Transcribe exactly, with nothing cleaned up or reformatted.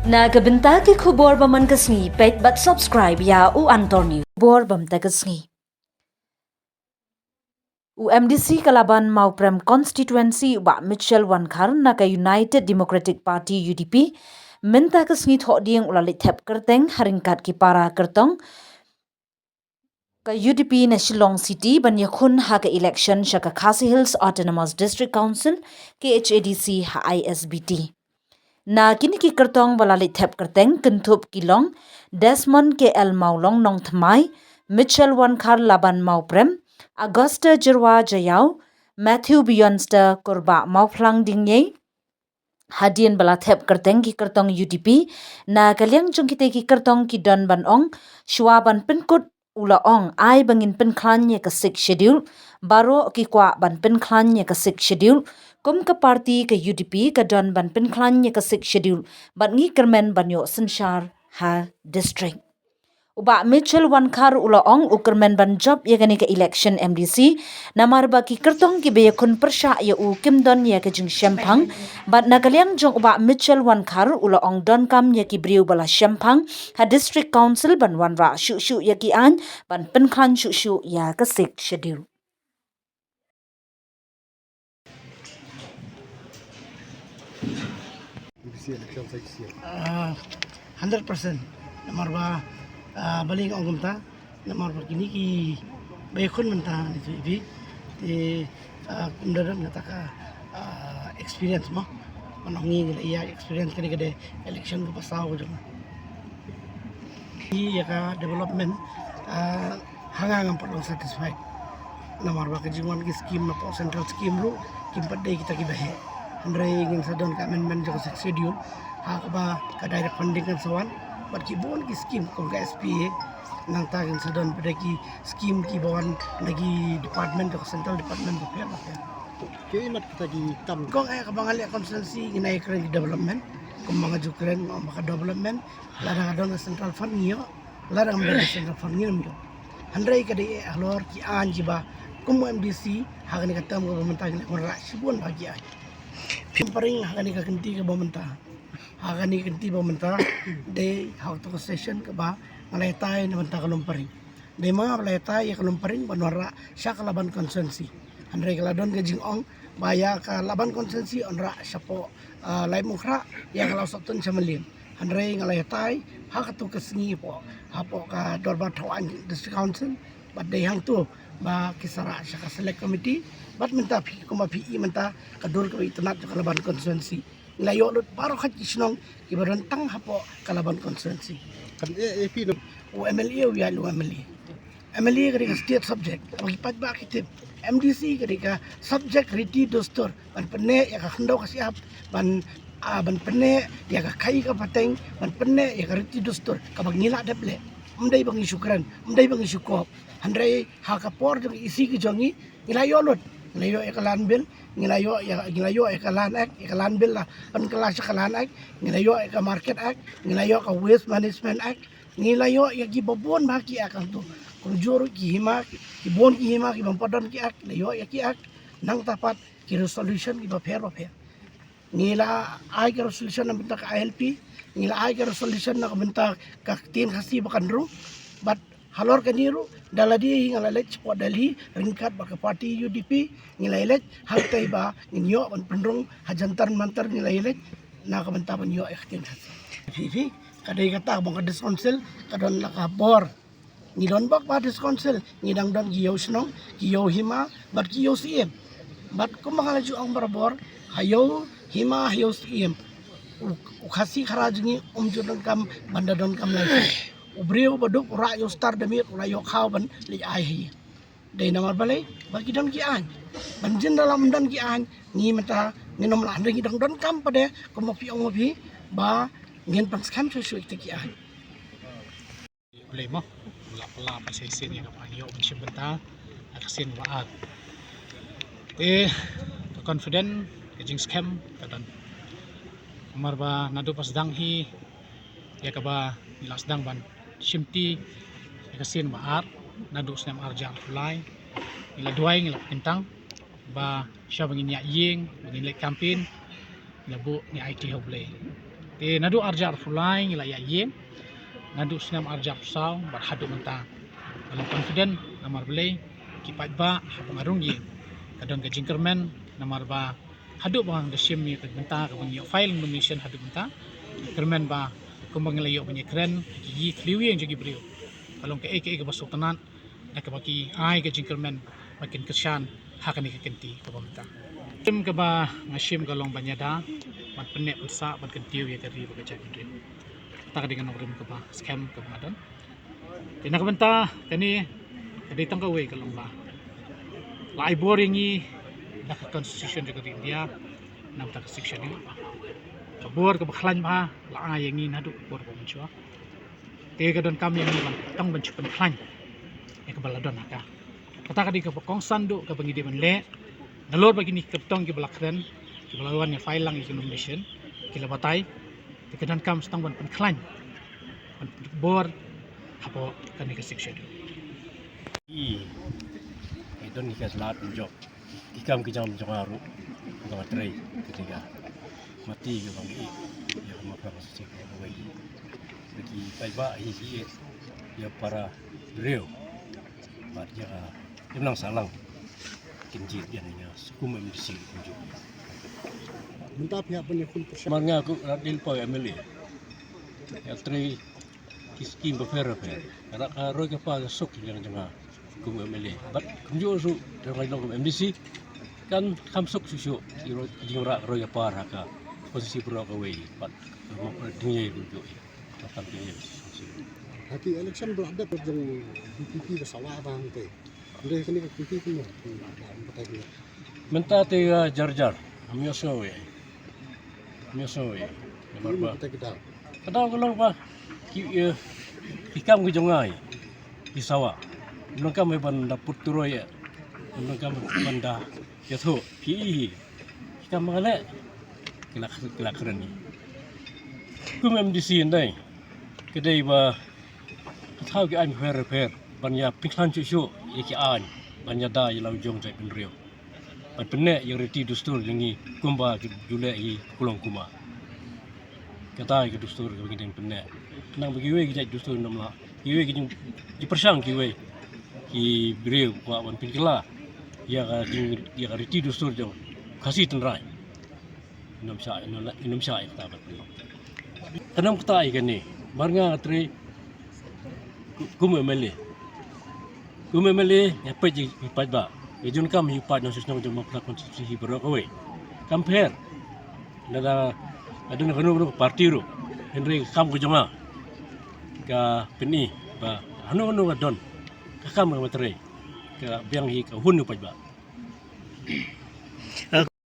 Na ka bynta ki khubor ba man ka sngi, peit bad subscribe ïa U Antor News. Khubor ba man ka sngi. U M D C ka Laban Mawprem Constituency, u Bah Mitchell Wankhar na ka United Democratic Party, U D P, mynta ka sngi Thohdieng u la leit thep kyrteng ha ryngkat ki para kyrtong ka U D P na Shillong City ban ïakhun ha ka election sha ka Khasi Hills Autonomous District Council, K H A D C, ha I S B T. Na kine ki kyrtong ba la leit thep kyrteng kynthup ki long Desmond K L Mawlong Nongthymmai, Mitchell Wankhar Laban Mawprem, Augusta Jyrwa Jaiaw, Matthew Beyonster Kurbah Mawphlang Diengniei. Hadien ba la thep kyrteng ki kyrtong U D P, na ka liang jong kitei ki kyrtong ki don ban ong, shuwa ban pynkut, u la ong, ai ba ngin pynkhlaiñ ïa ka Sixth Schedule, baroh ki kwah ban pynkhlaiñ ïa ka Sixth Schedule, kum ka party ka U D P ka don ban pynkhlaiñ ïa ka Sixth Schedule, bad ngi kyrmen ban ïoh synshar ha district. U Bah Mitchell Wankhar u la ong u kyrmen ban jop ïa kane ka election M D C, namar ba ki kyrtong kiba ïakhun pyrshah ïa u kim don ïa ka jingshemphang, bad na ka liang jong u Bah Mitchell Wankhar u la ong donkam ïa ki briew ba la shemphang ha District Council ban wanrah shuh shuh ïa ki aiñ, ban pynkhlaiñ shuh shuh ïa ka Sixth Schedule. Ah, hundred percent. Namar ba, ah, balei nga ong kumta, namar ba kine kiba ïakhun mynta na T V, te, ah, kumta don kata ka, ah, experience mo. Ban ong ngi la ïa experience kane ka dei election kaba saw ka jong ngi. Ïa ka development, ah, ha nga ngam pat long satisfied. Namar ba ka jingwan ki scheme napoh central scheme ruh kim pat dei kita kiba heh. Hynrei ngin sa don ka amendment jong ka Sixth Schedule, ha kaba ka direct funding kan sa wan, bad ki bun ki scheme kum ka S P A, nangta ngin sa don pat ki scheme kiba wan na ki department jong ka central department bapher bapher. Ki mat kita ki kam. Kong eh kaba nga leh constituency ngin ai kren ki development, kumba nga ju kren nga ong ba ka development, lada ka don ka central fund ngi ïoh, lada ngam don ka central fund ngim ïoh. Hynrei ka dei eh halor ki aiñ kiba kum u M D C, ha kane ka term kaba mynta ngi la wanrah shibun bha ki aiñ. Pynparing ha kane ka kynti kaba mynta. Ha kane ka kynti ba mynta, dei ha kato ka session kaba nga la ïatai na bynta ka Lumparing. Dei ma nga ba la ïatai ïa ka Lumparing ban wanrah sha ka Laban constituency. Hynrei ka la don ka jingong ba ïa ka Laban constituency wanrah shapoh, ah, Laitumkhrah, ïa ka Lawsohtun sha Mylliem. Hynrei nga la ïatai ha kato ka sngi hapoh, hapoh ka dorbar thaw aiñ District Council, bad dei hangto ba ki sa rah sha ka select committee, bad mynta phi, kumba phi i mynta ka dur kaba itynnad jong ka Laban constituency. Ngi la ïoh lut baroh khat ki shnong kiba don tang hapoh ka Laban constituency. Kan eh, eh, phi no. U M L A u ïaid u M L A. M L A ka dei ka state subject. Ba ki paidbah ki tip. M D C ka dei ka subject riti dustur. Ban pynneh ïa ka khyndew ka shyiap. Ban, ah, ban pynneh ïa ka khaïi ka pateng. Ban pynneh ïa ka riti dustur. Kaba ngi la dep leh. Ym dei ba ngi shu kren. Ym dei ba ngi shu kop. Hynrei ha ka por jong ka E C ka jong ngi, ngi la ïoh lut. Ngi la ïoh ïa ka Land Bill, ngi la ïoh ïa, ngi la ïoh ïa ka Land Act, ïa ka Land Bill la pynkylla sha ka Land Act, ngi la ïoh ïa ka Market Act, ngi la ïoh ka Waste Management Act, ngi la ïoh ïa ki babun bha ki act hangto. Kumjuh ruh ki hima, ki bun ki hima, ki bym pat don ki act, ngi la ïoh ïa ki act, nangta pat ki resolution kiba pher bapher. Ngi la ai ka resolution na bynta ka I L P, ngi la ai ka resolution na bynta ka ktien Khasi ba kan rung. Bad halor kane ruh, da lade hi nga la leit shapoh Delhi, ryngkat bad ka party U D P, ngi la ïaleit, hangtei ba ngin ïoh ban pynrung ha Jantar Mantar ngi la ïaleit, na ka bynta ban ïoh ïa ka ktien Khasi. Phi, phi, ka dei kata ba ka District Council, ka don la ka bor. Ngi don bok ba District Council, ngi dang don ki ïew shnong, ki ïew hima, bad ki ïew syiem. Bad kumba nga la ju ong barabor, ha ïew hima, ha ïew syiem. U, u Khasi Khara jong ngi um ju donkam ban da donkam license. U briew ba duk u rah ïew star da miet u la ïoh khaw ban leit ai ha ïing. Dei namar balei, ba ki don ki aiñ. Ban jin da lam don ki aiñ, ngi mynta ngin ym lah, hynrei ngi dang donkam pat de, kumba phi ong ma phi, ba ngin pynskhem shuh shuh ïa kita ki aiñ. Balei mo, la pla ba shisien ïa kaba ïoh ban shim bynta ha ka sien ba ar. Te ka confident, ka jingskhem ka don. Namar ba naduh ba sdang hi ïa kaba ngi la sdang ban shimti ïa ka sien ba ar, naduh snem ar hajar arphew lai, ngi la duwai, ngi la kyntang ba shwa ba ngin ïaid ïing, ba ngin leit campaign, ngi la buh, ngi aiti ha U Blei. Te naduh arjar pulai ngi la ïa ïeng, naduh snem arjar saw bad haduh mynta. Nga long confident namar balei ki paidbah ha Pyngarung ïing ka don ka jingkyrmen namar ba haduh ba nga da shim ïa ka bynta ka ban ïoh file nomination haduh mynta. Kyrmen ba kumba ngi la ïoh ban ïakren ki ïa ki ïing jong ki briew. Ka long kaei kaei kaba sngewtynnat na kaba ki ai ka jingkyrmen ba kin kyrshan ha kane ka kynti kaba mynta. Shim kaba nga shim ka long ban ïada ban pynneh pynsah ban kyntiew ïa ka ri bad ka jaitbynriew. Kata ka dei ka nongrim kaba skhem kaba nga don. Te na ka bynta kane ka dei tang kawei ka long ba la ai bor ïa ngi da ka constitution jong ka ri India na ka bynta ka Sixth Schedule. Ka bor kaba khlaiñ bha la ai ïa ngi naduh ka por ba mynshuwa. Te ka donkam ïa ngi ban tang ban shu pynkhlaiñ ïa kaba la don ha ka. Kata ka dei kaba kongsan duh kaba ngi dei ban leh. Nalor ba kine ki kyrtong kiba la kren kiba la wan ïa file lang ïa ki nomination ki la batai. Te ka donkam sa tang ban pynkhlaiñ ban pynbor hapoh kane ka Sixth Schedule. I, i don ki ka lad jok. Ki kam ki jam jong nga ruh, jong nga trei, ki tiga. Mati ki bang i, ïa ka mapra ka sisi ka wei. Ki paidbah hi hi, ïa para briew. Bad ïa ka imlang sahlang. Kin jied ïa nga, kum MDC kumjuh. Mynta phi hap ban ïakhun pyrshah. Mar nga ku rat dil poi MLA. Ïa trei ki skim bapher bapher. Ka rak ka roi ka par ka suk ïa jong nga kum MLA. Bad kumjuh ruh jong nga long kum MDC. Kan kham suk shuh shuh ki roi, ki jingrak roi ka par ha ka konstituensi baroh kawei. Bad ka mok ding ïa kumjuh ïa. Ka tam ding ïa. Ha ki election ba la dep jong VPP ka sawa ba hangtei. Hynrei kane ka kynti kumno? Batai kumno? Mynta te ka jar jar. Ngam ïohsngew ïa. Ngam ïohsngew ïa. Namar ba. Batai ka daw. Ka daw ka long ba ki, eh, ki kam ki jong nga ïa. Ki sawa. Nang kam ban da put turoi ïa. Nang kam ban da ïathuh. Ki i hi. Ki kam ba nga leh. Ki la, ki la kren hi. Kum MDC ndai. Ka dei ba ki thaw ki aiñ pher pher ban ïa pynkhlaiñ shuh shuh ïa ki aiñ ban ïada ïa la u jong jaitbynriew. Ban pynneh ïa riti dustur jong ngi kumba ki ju leh hi kulong kuma. Kata ïa ka dustur kaba ngi dang pynneh. Khnang ba kiwei ki jait dustur ngim lah. Kiwei ki jing, ki pyrshang kiwei ki briew kwah ban pynkylla ïa ka jing, ïa ka riti dustur jong Khasi tynrai. Ngim shah, ngim shah ïa kata ba. Ka nam kata ïa kane. Mar nga nga trei kum MLA. Kum MLA nga peit ïa ki paidbah. Ïa jong kam ïa ki paid nongshong shnong jong ma pla konstituensi baroh kawei. Kam pher. Lada, lada kano kano ka parti ruh. Hynrei ka kam ka jong nga ka pyni ba hano hano ka don ka kam ka ma trei ka biang hi ka hun u paidbah.